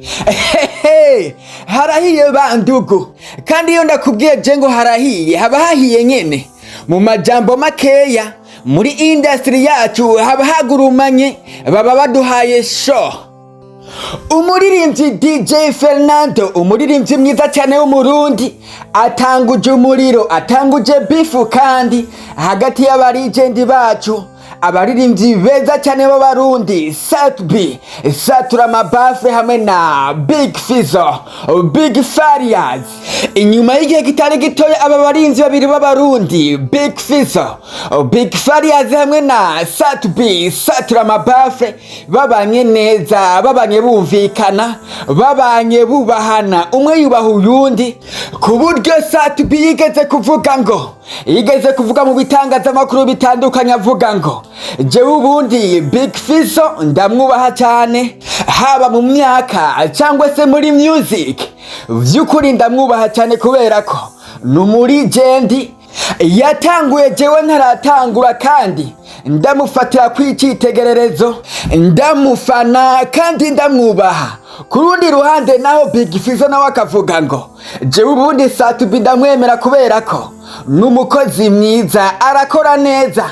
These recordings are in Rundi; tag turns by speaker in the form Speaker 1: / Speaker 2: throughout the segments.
Speaker 1: Hehe, harahiye bandugu. Kandi iyo ndakubwiye je ngo harahiye, haba hahiye nyene. Mu majambo makeya, muri industry yacu haba hagurumanye, baba baduhaye show. Umuririmbyi DJ Fernando, umuririmbyi mwiza cyane w'Umurundi, atanguje umuriro, atanguje beef kandi hagati y'aba legend bacu, abaririmbyi beza cyane b'Abarundi, Sat-B Satura Mabafe hamwe na Big Fizzo, Big Farious. Inyuma y'igihe kitari gitoya, aba barinzi babiri b'Abarundi, Big Fizzo, Big Farious hamwe na Sat-B Satura Mabafe, babanye neza, babanye bumvikana, babanye bubahana, umwe yubaha uyundi, ku buryo Sat-B yigeze kuvuga ngo, yigeze kuvuga mu bitangazamakuru bitandukanye, avuga ngo: "Jewe ubundi Big Fizzo ndamwubaha cyane, haba mu myaka cyangwa se muri music, vy'ukuri ndamwubaha cyane kubera ko ni umu legend, yatanguye jewe ntaratangura, kandi ndamufatira kw'icyitegererezo, ndamufana kandi ndamwubaha." Ku rundi ruhande naho, Big Fizzo nawe akavuga ngo: "Jewe ubundi Sat-B ndamwemera kubera ko ni umukozi mwiza, arakora neza,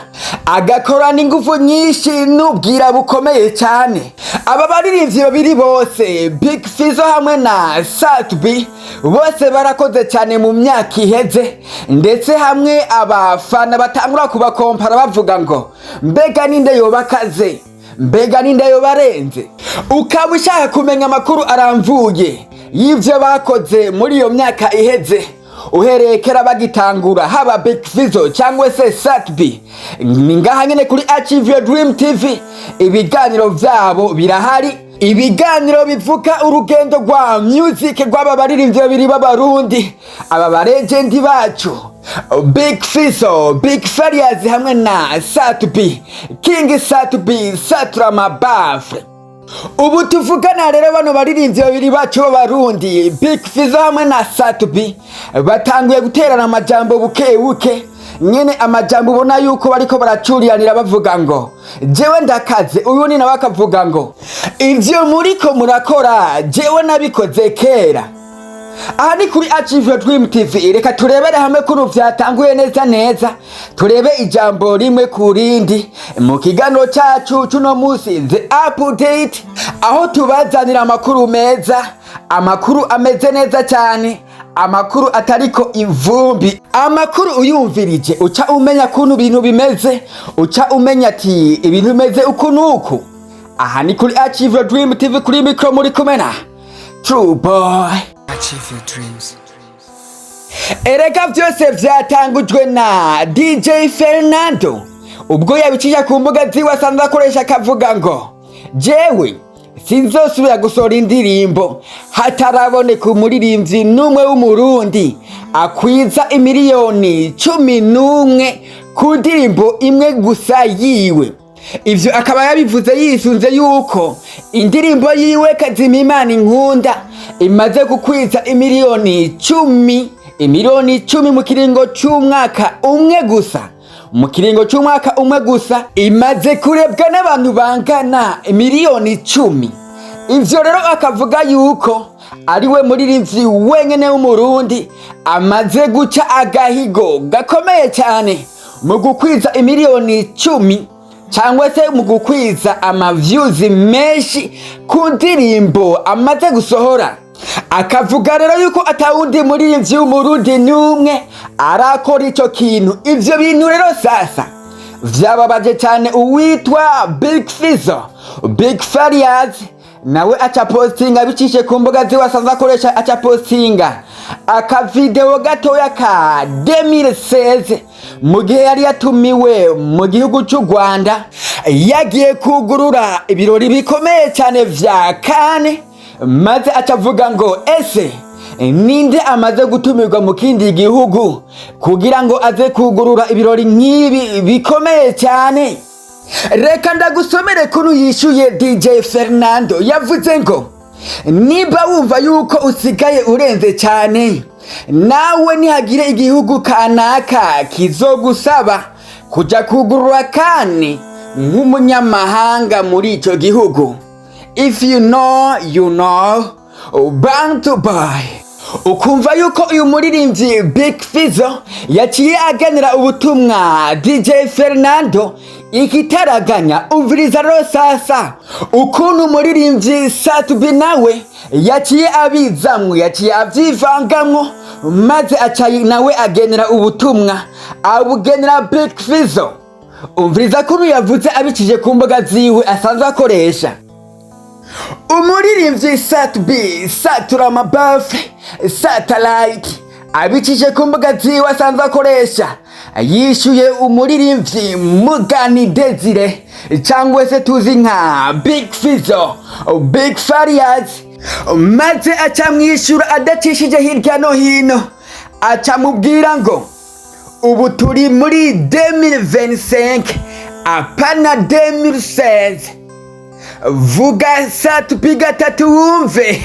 Speaker 1: agakorana ingufu nyinshi n'ubwira bukomeye cyane." Aba baririmbyi babiri bose, Big Fizzo hamwe na Sat-B, bose barakoze cyane mu myaka iheze, ndetse hamwe abafana batangura kubakompara bavuga ngo: "Mbega ninde yoba akaze? Mbega ninde yoba arenze?" Ukaba ushaka kumenya amakuru aramvuye y'ivyo bakoze muri iyo myaka iheze, uhereye kera bagitangura, haba Big Fizzo cyangwa se Sat-B, ni ngaha nyene kuri Achieve Your Dream TV. Ibiganiro vyabo birahari, ibiganiro bivuga urugendo rwa music rw'aba baririmbyi babiri b'Abarundi, aba ba legend bacu, Big Fizzo, Big Farious hamwe na Sat-B, King Sat-B Satura Mabafre. Ubu tuvugana rero, bano baririmbyi babiri bacu b'Abarundi, Big Fizzo hamwe na Sat-B, batanguye guterana amajambo buke buke nyene, amajambo ubona yuko bariko baracuriranira, bavuga ngo: "Jewe ndakaze." Uyundi nawe akavuga ngo: "Ivyo muriko murakora jewe nabikoze kera." Aha ni kuri Achieve Your Dream TV. Reka turebere hamwe kuno vyatanguye neza neza, turebe ijambo rimwe ku rindi mu kiganiro cacu cuno musi, The Update, aho tubazanira amakuru meza, amakuru ameze neza cyane, amakuru atariko ivumbi, amakuru uyumvirije uca umenya kuntu ibintu bimeze, uca umenya ati ibintu bimeze uku nuku. Aha ni kuri Achieve Your Dream TV, kuri mikro muri kumwe na True Boy.
Speaker 2: Achieve your dreams.
Speaker 1: Erega byose vyatangujwe na DJ Fernando ubwo yabicisha ku mbuga ziwe asanzwe akoresha, akavuga ngo: "Jewe sinzosubira gusohora indirimbo hataraboneka umuririmbyi n'umwe w'Umurundi akwiza 11 miliyoni ku ndirimbo imwe gusa yiwe." Ivyo akaba yabivuze yisunze yuko indirimbo yiwe Kazima Imana Inkunda imaze gukwiza 10 miliyoni, 10 miliyoni mu kiringo c'umwaka umwe gusa. Mu kiringo c'umwaka umwe gusa imaze kurebwa n'abantu bangana 10 miliyoni. Ivyo rero akavuga yuko ari we muririmbyi wenyene w'Umurundi amaze guca agahigo gakomeye cyane mu gukwiza 10 miliyoni cyangwa se mu gukwiza ama views menshi ku ndirimbo amaze gusohora. Akavuga rero yuko atawundi muririmbyi w'Umurundi n'umwe arakora ico kintu. Ivyo bintu rero sasa vyababaje cyane uwitwa Big Fizzo, Big Farious, nawe aca postinga bicishe ku mbuga ziwe asanzwe akoresha, aca postinga akavideo gatoya ka 2016 mu gihe yari yatumiwe mu gihugu cy'u Rwanda, yagiye kugurura ibirori bikomeye cyane vya CAN, maze acavuga ngo: "Ese ninde amaze gutumirwa mu kindi gihugu kugira ngo aze kugurura ibirori nk'ibi bikomeye cyane?" Reka ndagusomere kuntu yishuye DJ Fernando. Yavuze ngo: "Nimba wumva yuko usigaye urenze cyane, nawe ntihagire igihugu kanaka kizogusaba kuja kugurura CAN nk'umunyamahanga muri ico gihugu." If you know, you know. Bantu Boy. Ukumva yuko uyu muririmbyi Big Fizzo yaciye aganira ubutumwa DJ Fernando ikitaraganya. Umviriza rero sasa ukuntu umuririmbyi Sat-B nawe yaciye abizamwo, yaciye avyivangamwo, maze aca nawe agenera ubutumwa, abugenera Big Fizzo. Umviriza kuntu yavuze abicishije ku mbuga ziwe asanzwe akoresha. Umuririmbyi Sat-B, Saturamabafe, Satellite, abicishije ku mbuga ziwe asanzwe akoresha, yishyuye umuririmbyi Mugani Desire, cyangwa se tuzi nka Big Fizzo, Big Farious, maze acamwishyura adacishije hirya no hino, acamubwira ngo ubu turi muri 2025, apana 2016. Vuga Sat-B gatatu wumve.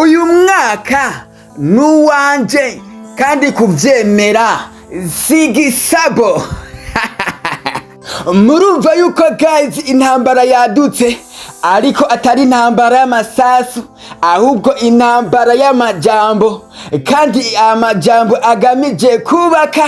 Speaker 1: Uyu mwaka nuwanje kandi kuvyemera sigisabo. Murumva yuko guys intambara yadutse, ariko atari intambara y'amasasu, ahubwo intambara y'amajambo, kandi amajambo agamije kubaka,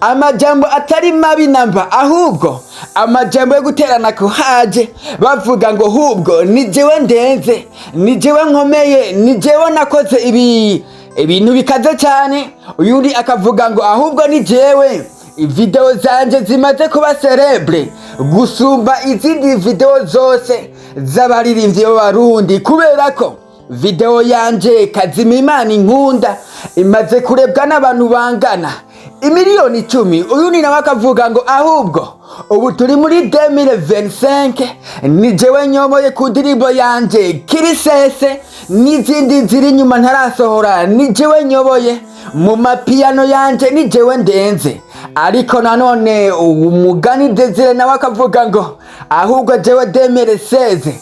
Speaker 1: amajambo atari mabi namba, ahubwo amajambo yo guterana kuhaje, bavuga ngo hubwo ni jewe ndenze, ni jewe nkomeye, ni jewe nakoze ibi ibintu bikaze cyane. Uyundi akavuga ngo ahubwo ni jewe video zanje zimaze kuba célèbre gusumba izindi video zose z'abaririmbyi b'Abarundi, kubera ko video yanje Kazima Imana Inkunda imaze kurebwa n'abantu bangana imiliyoni 10. Uyundi nawe akavuga ngo ahubwo ubu turi muri 2025, ni jewe nyoboye ku ndirimbo yanje Kirisese n'izindi ziri inyuma ntarasohora, ni jewe nyoboye mu mapiyano yanje, ni jewe ndenze. Ariko nanone Umugani Desire nawe akavuga ngo ahubwo jewe 2016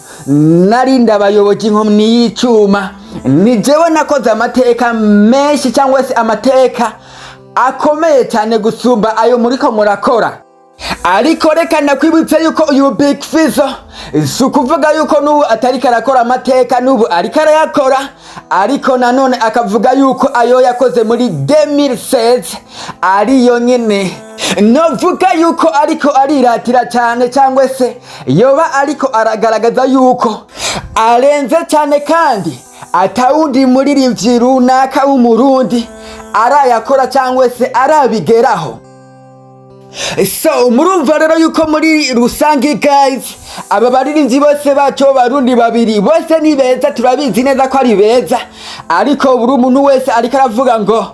Speaker 1: nari ndabayoboje inkomyi y'icuma, ni jewe nakoze amateka menshi cyangwa se amateka akomeye cyane gusumba ayo muriko murakora. Ariko reka ndakwibutse yuko uyu Big Fizzo si ukuvuga yuko n'ubu atariko arakora amateka, n'ubu ariko arayakora, ariko nanone akavuga yuko ayo yakoze muri 2016 ariyo nyene novuga yuko ariko ariratira cyane, cyangwa se yoba ariko aragaragaza yuko arenze cyane, kandi atawundi muririmbyi runaka w'Umurundi arayakora cyangwa se arabigeraho. So murumva rero yuko muri rusange guys, aba baririmbyi bose bacu b'Abarundi babiri bose ni beza, turabizi neza ko ari beza, ariko buri muntu wese ariko aravuga ngo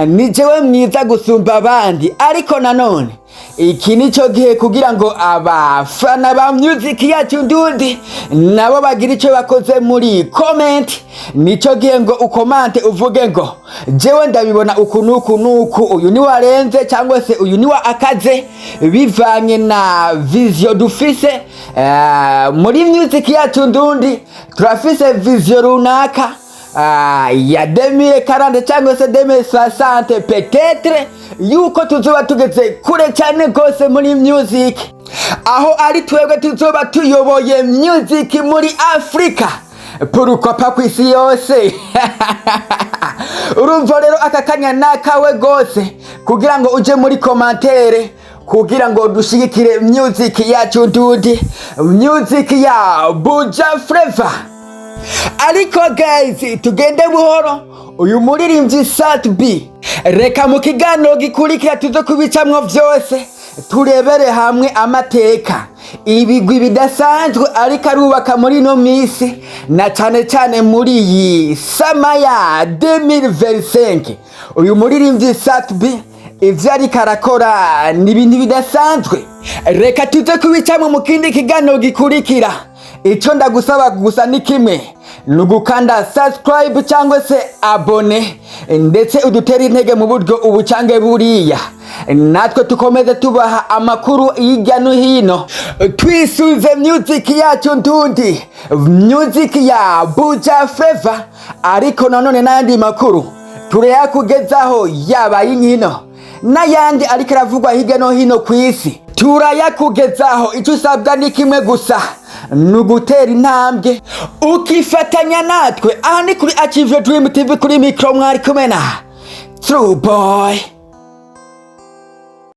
Speaker 1: ni jewe mwiza gusumba abandi. Ariko nanone iki nico gihe kugira ngo abafana ba music yacu ndundi nabo bagira icyo bakoze muri comment. Nico gihe ngo ukomante, uvuge ngo jewe ndabibona uku nuku nuku, uyu ni warenze cyangwa se uyu ni wa akaze, bivanye na vision dufise muri music yacu ndundi. Turafise vision runaka ya 2040 cyangwa se 2060 peut-être, yuko tuzoba tugeze kure cyane rwose muri music, aho ari twebwe tuzoba tuyoboye music muri Afrika, pourquoi pas ku isi yose. Urumva rero aka kanya nakawe rwose kugira ngo uje muri commentaire, kugira ngo dushigikire music yacu ndundi, music ya Buja Flavor. Ariko guys, tugende buhoro. Uyu muririmbyi Sat B, reka mu kiganiro gikurikira tuze kubicamwo vyose, turebere hamwe amateka, ibigwi bidasanzwe ariko arubaka muri ino misi, na cane cane muri iyi summer ya 2025. Uyu muririmbyi Sat B ivyo ariko arakora ni ibintu bidasanzwe. Reka tuze kubicamwo mu kindi kiganiro gikurikira. Icyo ndagusaba gusa ni kimwe, ni ugukanda subscribe cyangwa se abonner, ndetse udutere intege mu buryo ubu cyangwa buriya, natwe tukomeze tubaha amakuru hirya no hino twisuze music yacu ndundi, music ya Buja Flavor. Ariko nanone n'ayandi makuru turayakugezaho, yaba y'inkino n'ayandi ariko aravugwa hirya no hino ku isi. Turayakugezaho. Icyo usabwa ni kimwe gusa, ni ugutera intambwe ukifatanya natwe. Aha ni kuri Achieve Your Dream TV, kuri mikoro mwari kumwe na True Boy.